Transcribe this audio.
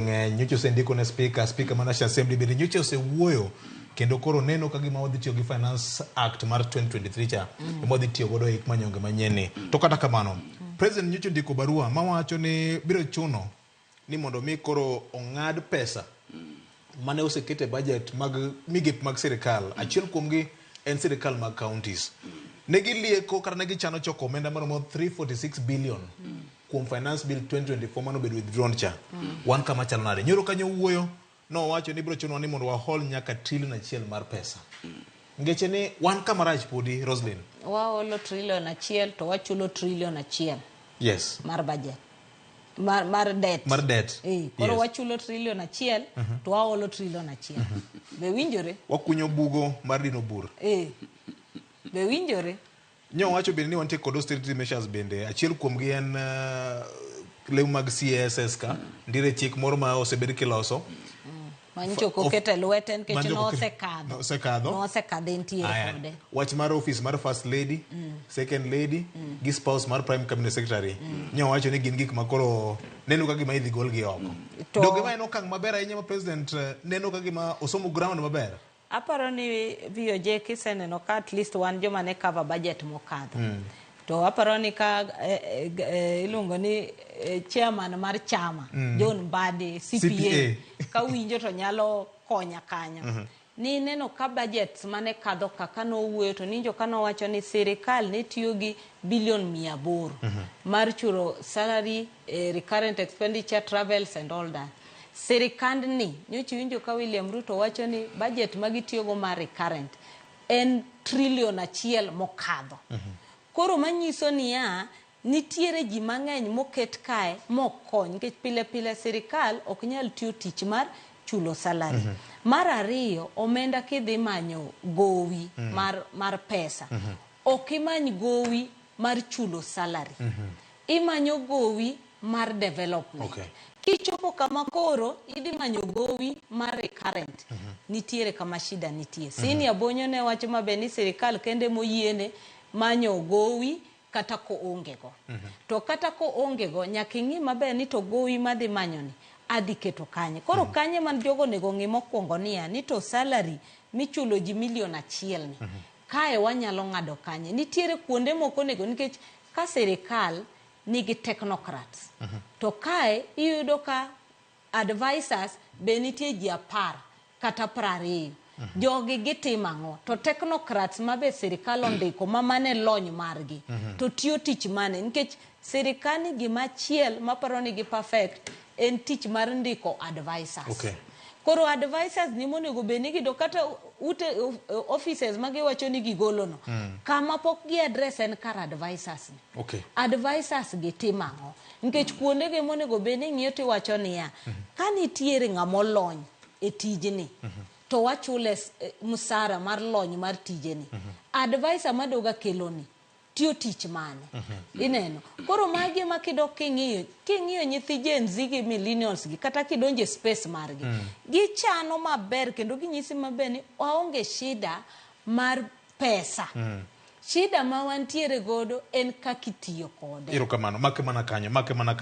Ng'eny nyocha osendiko ne speaker, speaker mar National Assembly bende nyocha osewuoyo kendo koro neno ka gima wadhi tiyo gi Finance Act mar 2023 cha ema wadhi tiyo godo e hik manyonge manyien ni. To kata kamano, President nyocha ondiko barua mawacho ni biro chuno ni mondo mi koro ong'ad pesa mane oseket e budget mag migepe mag sirikal. Achiel kuomgi en sirikal mag counties. Ne gilieko kata ne gichano choko omenda maromo 346 billion kuom finance bill 2024 mano obedo withdrawn cha. Wan kama chalo nade? Nyoro kanyo wuoyo nowacho ni biro chunowa ni mondo wahol nyaka trillion achiel mar pesa. Ngeche ni wan kama rach podi, Roslyn. Waholo trillion achiel to wachulo trillion achiel mar budget. Mar debt. Mar debt. Koro wachulo trillion achiel to waholo trillion achiel. Be winjore? Wakunyo bugo mar dino bur. Be winjore? Nyo wacho bende ni wantie kod austerity measures bende. Achiel kuomgi en lemo mag CSS ka. Nitiere chik moro ma osebed kiloso. Manyicho ok oketo e lwete nikech Manyicho ok oketo- nosekadho. Nosekadho. Nosekadho entiere Aya, kode. Wach mar office mar first lady, second lady, gi spouse mar prime cabinet secretary. Nyo wacho ni gin gik ma koro neno ka gima idhi golgi oko. Donge ma en okang' maber ahinya ma president neno ka gima osomo ground maber? Aparo ni VOJ kiseneno ka at least wan joma ne cover budget mokadho. To aparo ni ka iluongo ni chairman mar chama John Mbadi CPA, CPA. ka winjo to nyalo konya kanyo. Ni neno ka budgets mane kadho ka kanowuoyo to ninjo kanowacho ni sirikal ne tiyo gi bilion 800 mar chulo salary, recurrent expenditure, travels and all that. Sirikandni nyocha iwinjo ka William Ruto wacho ni budget ma gitiyogo mar recurrent en trillion achiel mokadho. Koro manyiso niya, nitiere ji mang'eny moket kae mok kony nikech pile pile sirikal ok nyal tiyo tich mar chulo salary. Mar ariyo, omenda kidhi manyo gowi mar pesa, ok imany gowi mar chulo salary. Imanyo gowi mar development. Kichopo kama koro idhi manyo gowi mar recurrent, nitiere kama shida nitie. Senior Bonyo ne wacho maber ni sirikal kende moyiene manyo gowi kata koonge go. To kata koonge go, nyaka ing'i maber ni to gowi madhi manyo ni adhi keto kanye. Koro kanye man jogo onego ng'i mokwongo niya, ni to salary michulo ji milion achiel ni, kae wanyalo ng'ado kanye. Nitiere kuonde moko onego nikech ka sirikal nigi technocrats, to kae iyudo ka advisors be nitie ji 10 kata 20. Jogi gitimo ang'o? To technocrats ma be sirikal ondiko ma mane lony margi, to tiyo tich mane? Nikech sirikal ni gima achiel maparo ni gi perfect en tich mar ndiko advisors. Koro advisors ni monego bed ni gido kata ute offices ma giwacho ni gigolo no. Kama pok gi address en kar advisors ni. Advisors gi timo ang'o? Nikech kuonde gi monego bed ni ng'iyo tiwacho niya, ka nitiere ng'ama olony e tijni, to wachule msara mar lony mar tijeni. Advisor madoga keloni tiyo tich mane? Ineno. Koro magi ema kidok king'iyo, king'iyo nyithi Gen Z gi millennials gi, kata kidonjo e space margi, gichano maber kendo ginyisi maber ni waonge shida mar pesa. Shida ma wantiere godo en kaka itiyo kode. Erokamano, make mana kanyo, make mana kanyo.